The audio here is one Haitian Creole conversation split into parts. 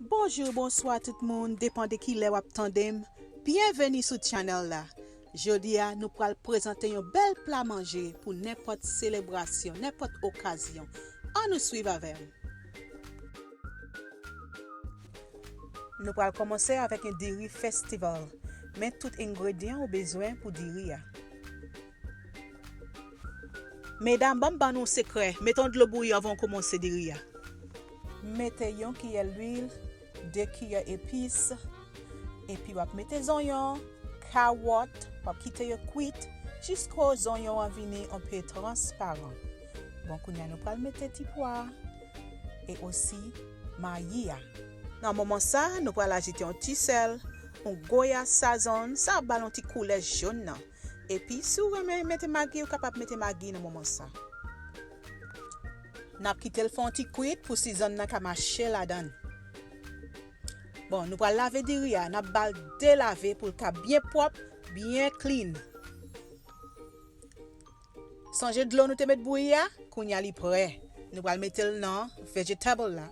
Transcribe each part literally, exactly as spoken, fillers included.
Bonjou, bonswa tout moun, depan de ki lè w ap tande m. Byenveni sou channel la. Jodi a, nou pral prezante yon bèl pla manje pou nenpòt selebrasyon, nenpòt okazyon. Ann nou swiv avè m. Nou pral kòmanse avèk yon diri festival. Men tout engredyan ou bezwen pou diri a. Medam, ban m ban nou yon sekrè. Mete yon dlo bouyi anvan w kòmanse diri a. Mete yon kiyè lwil, de kiyè epis, epi w ap mete zonyon, kawòt, w ap kite yo kwit jisko zonyon an vini yon pe transparan. Bon, kounye a nou pral mete ti pwa e osi mayi a. Nan moman sa, nou pral ajoute yon ti sèl, yon goya sazon, sa ap ba l yon ti koulè jòn nan. Epi, si w renmen mete magi, ou kapab mete magi nan moman sa. N ap kite l fè yon ti kwit pou sizòn nan ka mache ladan l. Bon, nou pral lave diri a, n ap ba l de lave pou l ka byen pwòp, byen clean. Sonje dlo nou te met bouyi a? Kounye a li prè. Nou pral mete l nan vegetable la.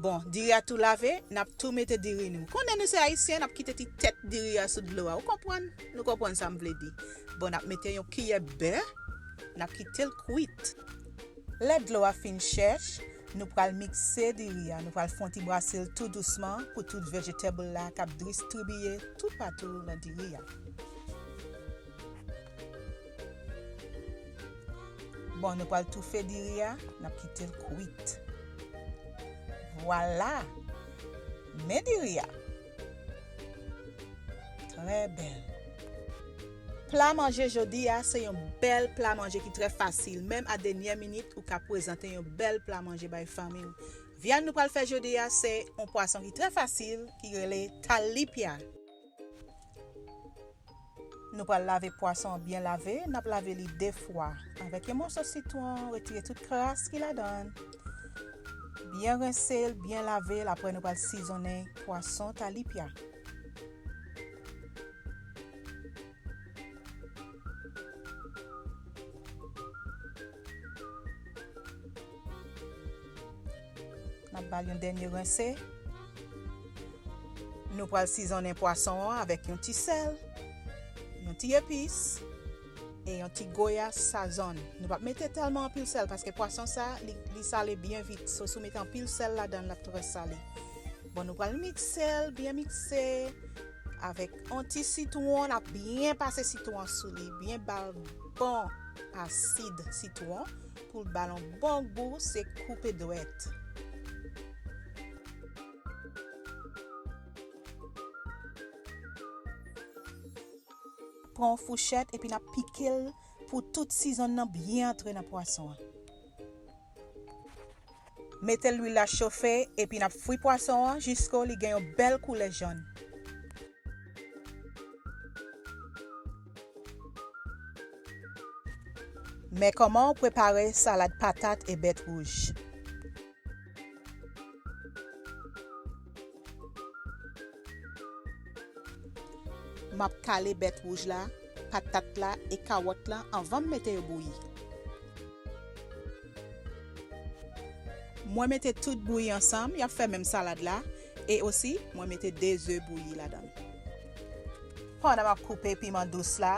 Bon, diri a tou lave, n ap tou mete diri nou. Konnen nou se ayisyen, n ap kite ti tèt diri a sou dlo a. Ou konprann? Nou konprann sa m vle di. Bon, n ap mete yon kiyè bè, n ap kite l kwit. Lè dlo a fin chèch, nou pral mikse diri a. Nou pral fè yon ti brase l tou dousman pou tout vegetable la k ap distribiye toupatou nan diri a. Bon, nou pral toufe diri a, n ap kite l kwit. Vwala! Men diri a. Trè bèl. Pla manje jodi a, se yon bèl pla manje ki trè fasil. Menm a dènyè minit, ou ka prezante yon bèl pla manje bay fanmi w. Vyann nou pral fè jodi a, se yon pwason ki trè fasil, ki rele talipya. Nou pral lave pwason an byen lave, n ap lave li de fwa. Avèk yon moso sitwon, retire tout kras ki ladan l. Byen rense l, byen lave l, apre nou pral sizonnen pwason talipya. N ap ba l yon dènye rense. Nou pral sizonnen pwason an avèk yon ti sèl, yon ti epis, e yon ti goya sazon. Nou p ap mete tèlman anpil sèl paske pwason sa, li, li sale byen vit. So, si w mete anpil sèl ladan l, l ap twò sale. Bon, nou pral mikse l, byen mikse. Avèk yon ti sitwon, n ap byen pase sitwon an sou li, byen ba l bon asid sitwon pou l ba l yon bon gou, se koupe dwèt. Pran yon fouchèt epi n ap pike l pou tout sizòn nan byen antre nan pwason an. Mete lwil la chofe epi n ap fri pwason an jisko li gen yon bèl koulè jòn. Men kòman w prepare salad patat e bèt wouj. M ap kale bèt wouj la, patat la e kawòt la anvan m mete yo bouyi. Mwen mete tout bouyi ansanm, y ap fè menm salad la, e osi mwen mete de ze bouyi ladan l. Pandan m ap koupe piman dous la,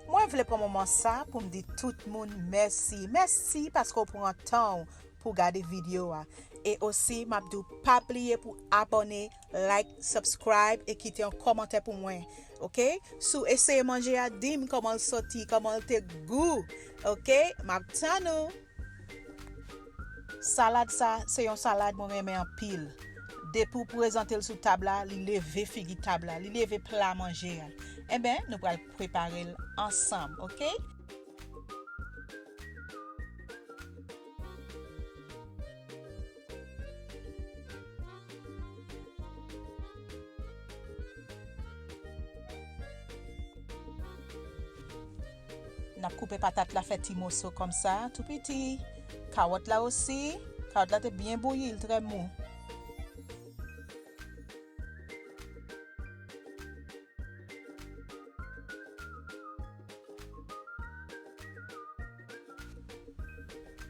mwen vle pran moman sa pou m di tout moun mèsi. Mèsi paske w pran tan w pou w gade videyo a. E osi, m ap di w pa bliye pou abòne, like, subscribe e kite yon kòmantè pou mwen. Oke? Si w eseye manje a, di m kòman l soti, kòman l te gou. Oke? M ap tann ou. Salad sa, se yon salad mwen renmen anpil. Depi w prezante l sou tab la, li leve figi tab la, li leve pla manje a. Enben, nou pral prepare l ansanm, oke? N ap koupe patat la fè ti moso kòmsa, tou piti. Kawòt la osi, kawòt la te byen bouyi, l trè mou.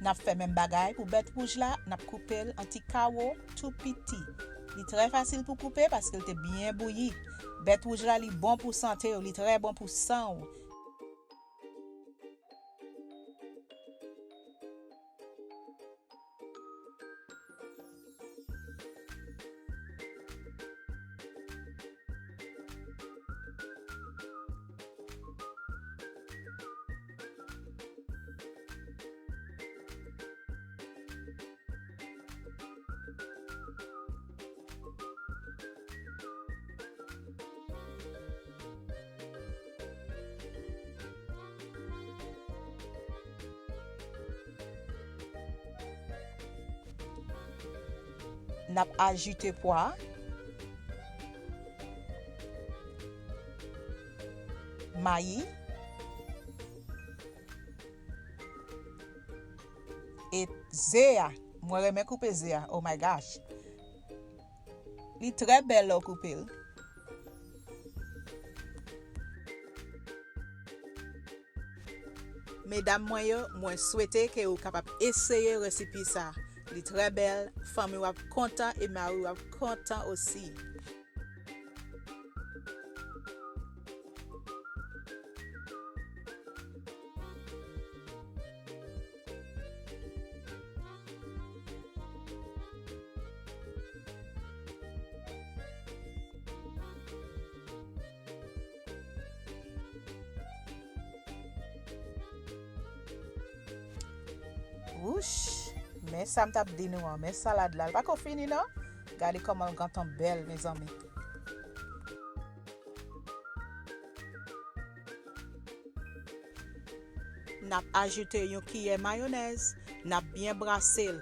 N ap fè menm bagay pou bèt wouj la, n ap koupe l an ti kawo tou piti. Li trè fasil pou koupe paske l te byen bouyi. Bèt wouj la, li bon pou sante w, li trè bon pou san w. N ap ajoute pwa, mayi, e ze a. Mwen renmen koupe ze a. Oh my gosh. Li trè bèl lè w koupe l. Medam mwen yo, mwen swete ke ou kapab eseye resipi sa. Li trè bèl, fanmi w ap kontan e mari w ap kontan osi. Wouch! Men sa m t ap di nou an, men salad la, l pako fini non. Gade kòman l gentan bèl, mezanmi. N ap ajoute yon kiyè mayonèz, n ap byen brase l.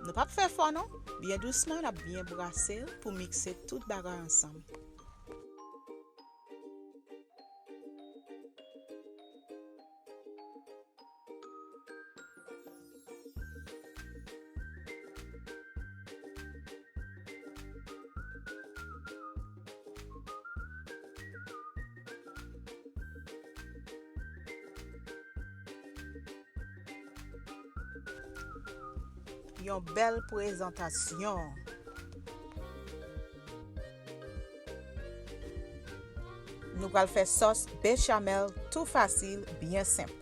Nou p ap fè fò non, byen dousman, n ap byen brase l pou mikse tout bagay ansanm. Yon bèl prezantasyon. Nou pral fè sòs bechamel tou fasil, byen senp.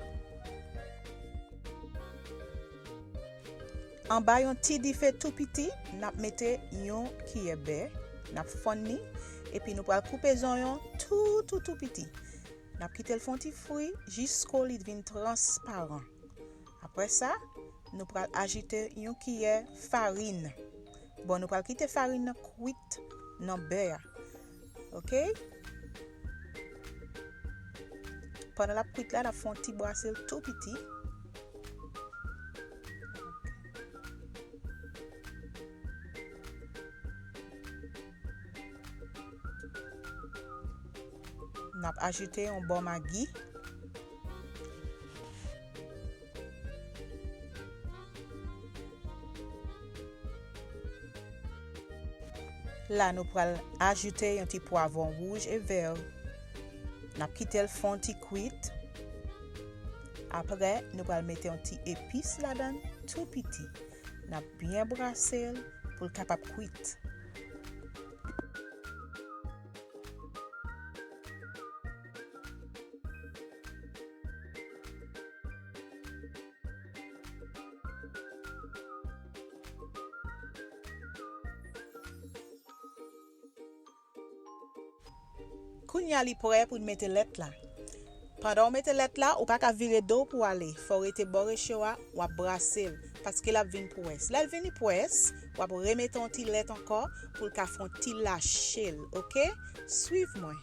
Anba yon ti dife tou piti, n ap mete yon kiyè bè, n ap fonn li, epi nou pral koupe zonyon tou, tou, tou piti. N ap kite l fè yon ti fri jisko li vin transparan. Apre sa, nou pral ajoute yon kiyè farin. Bon, nou pral kite farin nan kwit nan bè a. Oke? Pandan l ap kwit la, n ap fè yon ti brase l tou piti. N ap ajoute yon bò magi. La, nou pral ajoute yon ti pwavwon wouj e vè. N ap kite l fè yon ti kwit. Apre, nou pral mete yon ti epis ladan l tou piti. N ap byen brase l pou l kapab kwit. Kounye a li prè pou n mete lèt la. Pandan w mete lèt la, ou pa ka vire do w pou w ale. Fò w rete bò recho a, w ap brase l, paske l ap vin pwès. Lè l vini pwès, w ap remete yon ti lèt ankò pou l ka fè yon ti lache l, oke? Swiv mwen.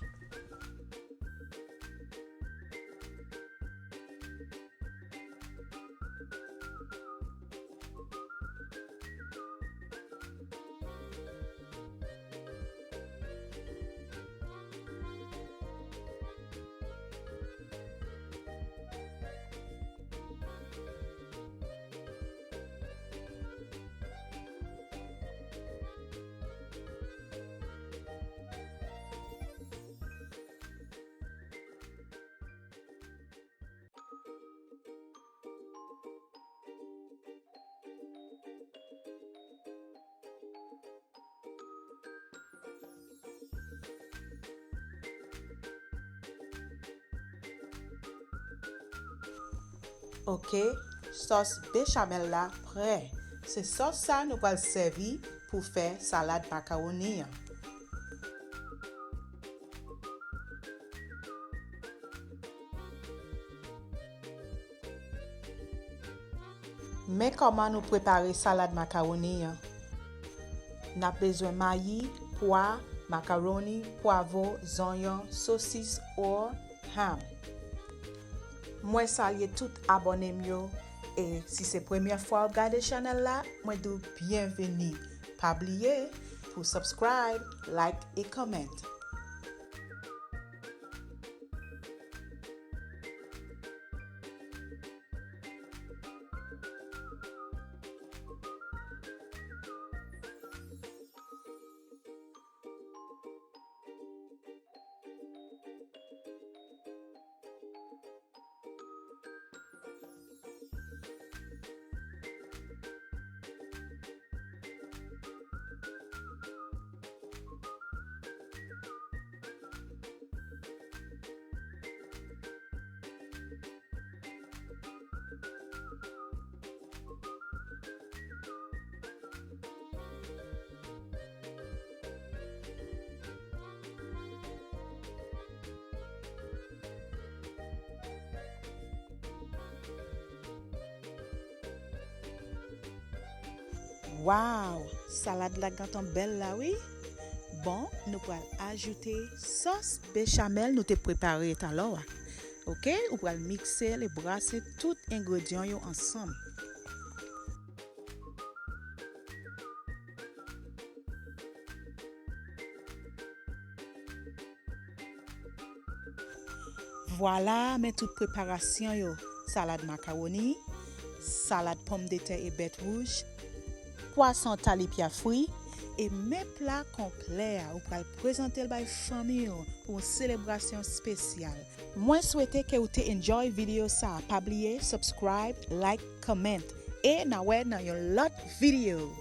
Ok, sòs bechamel la prè. Se sòs sa nou pral sèvi pou fè salad makawoni an. Men kòman nou prepare salad makawoni an. N ap bezwen mayi, pwa, makawoni, pwavo, zonyon, sosis or ham. Mwen salye tout abòne m yo, e si se premyè fwa w ap gade chanèl la, mwen di w byenveni. Pa bliye pou subscribe, like e comment. Waw! Salad la gentan bèl la wi. Bon, nou pral ajoute sòs bechamel nou te prepare talè a. Ok, ou pral mikse l e brase tout engredyan yo ansanm. Vwala, men tout preparasyon yo. Salad makawoni, salad pòmdetè e bèt wouj, pwason talipya fri, e men pla konplè a ou pral prezante l bay fanmi w pou yon selebrasyon espesyal. Mwen swete ke w te enjoy videyo sa. Pa bliye subscribe, like, comment, e n a wè nan yon lòt videyo.